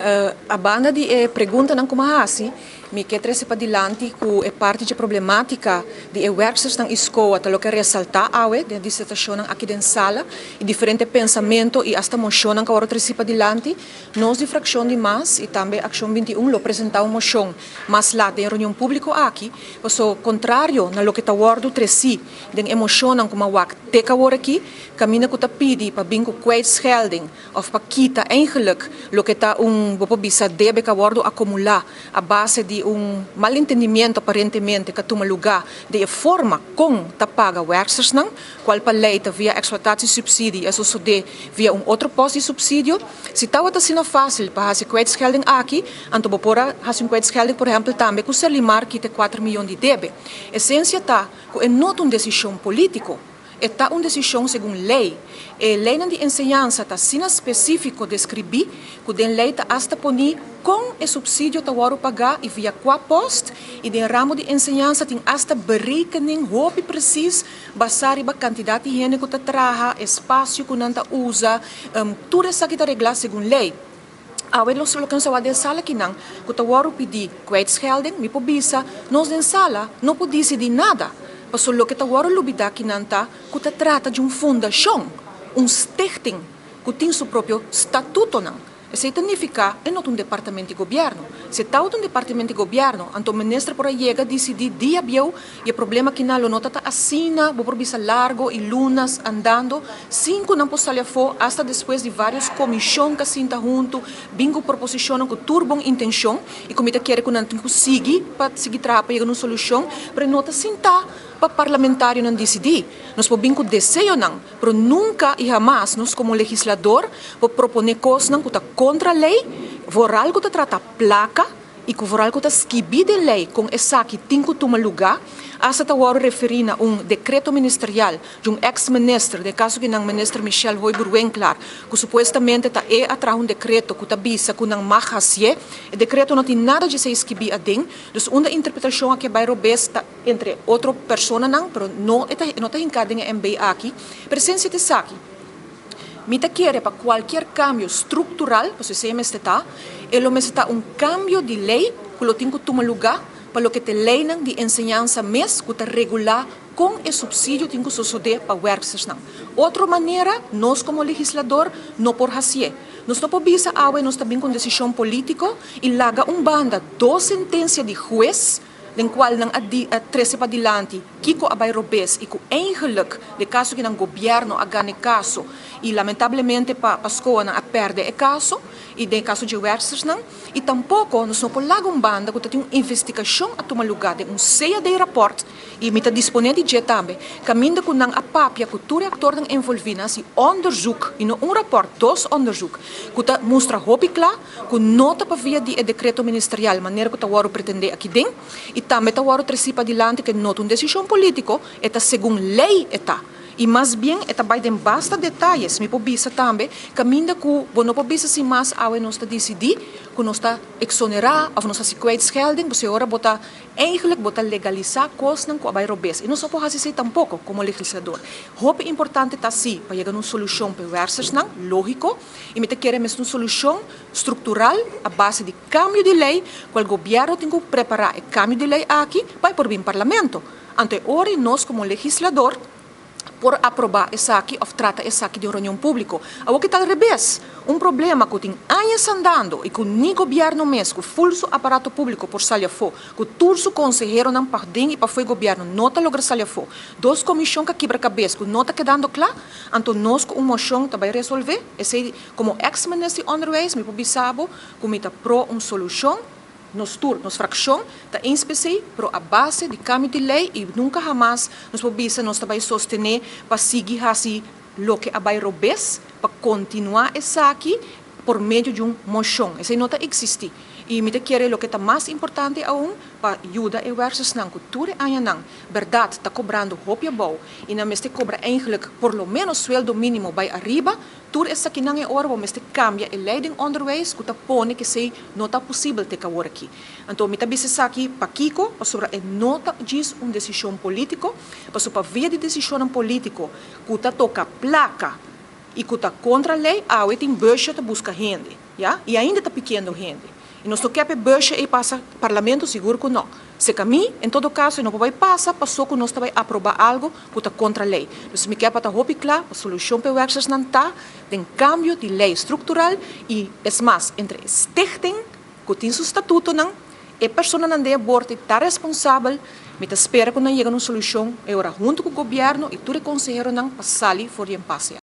A banda di e preguntanan ku mi a hasi, mi ke trese padilanti ku e parti dje problematika di e werkstersnan i SCOA ta loke a resaltá awe den e disertashonnan aki den sala i diferente pensamentu i asta moshonnan ku a wòrdu tresi padilanti. Nos di frakshon di mas i tambe Akshon 21 lo presentá un moshon mas lat den e reunion públiko aki, paso kontrario na loke ta wòrdu tresí den e moshonnan ku mi a wak te ku awor aki, kaminda ku ta pidi pa bin ku kwijtschelding Of pa kita eigenlijk loke ta un, bo por bisa, debe ku a wòrdu akumulá a base di un malentendimiento aparentemente ku a tuma lugá di e forma kon ta paga werkstersnan, kual pa lei ta via eksploitatiesubsidie i a sosodé via un otro pòst di supsidio. Si tabata asina fásil pa hasi kwijtschelding aki, anto bo por a hasi un kwijtschelding por ehèmpel tambe ku Serlimar kita e kuater miyon di debe. Esensia ta ku e no ta un desishon polítiko. E ta un desishon segun lei. E leinan di enseñansa ta asina spesífiko deskribí ku den lei ta asta poní kon e supsidio ta wòrdu pagá i via kua pòst, i den ramo di enseñansa tin asta berekening hopi presis basá riba kantidat di hende ku ta traha, espasio ku nan ta usa, tur esaki ta reglá segun lei. Awe nos lo kensa wak den sala kinan ku ta wòrdu pidí kwijtschelding, mi por bisa nos den sala no por disidí nada, pasobra loke ta wòrdu lubidá kinan ta ku ta trata di un fundashon, un stichting ku tin su propio statutonan. Esei ta nifiká e no ta un departamento di gobièrnu. Si e tabata un departamento di gobièrnu, anto minister por a yega disidí dia bieu I e problema kinan lo no ta ta asina, bo por bisa largo i lunas andando sin ku nan por sali afó, asta despues di vários komishon ku a sinta huntu, bin ku proposishonnan ku tur bon intenshon i ku mi ta kere ku nan tin ku sigui pa sigui traha pa yega na un solushon, pero e no ta sintá pa parlamentarionan disidí. Nos por bin ku deseonan, pero nunka i hamas nos komo legislador por proponé kosnan ku ta kontra lei, vooral ku ta trata plaka, i ku vooral ku ta skibí den lei kon esaki tin ku tuma lugá, asta ta wòrdu referí na un dekreto ministerial di un eks minister, den e kaso ki nan minister Michelle Hooyboer-Winklaar, ku supuestamente ta e a traha un dekreto ku ta bisa ku nan mag hasié. E dekreto no tin nada dje esei skibí aden, dus unda interpretashon aki a bai robes ta entre otro personanan, pero no e ta no ta hinká den e MB aki. Presensia ta esaki. Mi ta kere pa kualkier kambio struktural, pasobra esei mester ta, e lo mester ta un kambio di lei ku lo tin ku tuma lugá pa loke ta e leinan di enseñansa mes ku ta regulá kon e supsidio tin ku sosodé pa wèrkstersnan. Otro manera nos komo legislador no por hasié. Nos no por bisa awe nos ta bin ku un desishon polítiko i laga un banda dos sentensia di hues, den cual nan a di a trece padilanti kico a bay robes y cu eigenlijk de caso ki nan gobierno a gana e caso y lamentablemente pa pa scoa nan a perde e caso y den e caso dje werkstersnan y tampoco nos no por laga un banda cu ta tin un investigacion a tuma lugar den un CAD rapport y mi ta dispone di dje tambe caminda cu nan a papia cu tur e actornan envolvi nan haci onderzoek y no un rapport dos onderzoek cu ta mustra hopi cla ku no ta pa via di e dekreto ministerial manera ku ta wòrdu pretendé aki den i tambe ta wòrdu tresí padilanti ku e no ta un desishon polítiko, e ta segun lei e ta. I mas bien e ta bai den basta detayes. Mi por bisa tambe kaminda ku bo no por bisa sin mas awe nos ta disidí ku nos ta eksonerá òf nos hasi kwijtschelding, pasobra e ora bo ta Eigenlijk bo ta legalisá kosnan ku a bai robes i nos no por hasi esei tampoko komo legislador. Hopi importante ta si pa yega na un solushon pa e wèrsersnan, lógiko, i mi ta kere mester un solushon struktural a base di kambio di lei kual gobièrnu tin ku prepará e kambio di lei aki pa e por bin parlamento. Anto e ora i nos komo legislador por aprobá esaki òf trata esaki den un reunion públiko. Awor ke ta al rebes, un problema ku tin añas andando i ku ni gobièrnu mes ku ful su aparato públiko por sali afó, ku tur su konseheronan pa den i pafó e gobièrnu no ta logra sali afó, dos komishon ka kibra kabes ku no ta kedando kla, anto nos ku un moshon ta bai resolvé esei. Komo eks minister di Onderwijs mi por bisa bo ku mi ta pro un solushon. Nos tur, nos frakshon, ta eens p'esei, pero a base di kambio di lei i nunka hamas nos por bisa nos ta bai sostené pa sigui hasi loke a bai robes, pa kontinuá esaki por medio di un moshon. Esei no ta eksistí. I mi ta kere loke ta mas importante aun pa yuda e wèrsesnan ku tur e añanan bèrdat ta kobrando hopi abou i nan mester kobra eigentlik por lo ménos sueldo mínimo bai ariba, Tur esakinan e ora bo mester kambia e lei den onderwijs ku ta pone ku esei no ta posibel te kawor aki. Anto mi ta bisa esaki pakiko? Pasobra e no ta djis un desishon politiko, pasobra pa via di desishonnan politiko ku ta toka plaka i ku ta kontra lei, awe tin busje ta buska hende. Ja? I ainda ta pikiendo hende. I nos no ke e budget ei pasa parlamento, sigur ku no. Serka mi, en todo kaso, no por pasa, paso ku nos tambe aprobá algu ku ta kontra lei. Anto, mi ke pa ta hopi kla, e solushon pa werksters ta den kambio di lei struktural i, es mas, entre stichting, ku tin su statutonan, e personanan den board ta responsabel, mi ta spera ku nan yega na un solushon, i ora huntu ku gobièrnu i tur konseheronan pa sali for di impasse.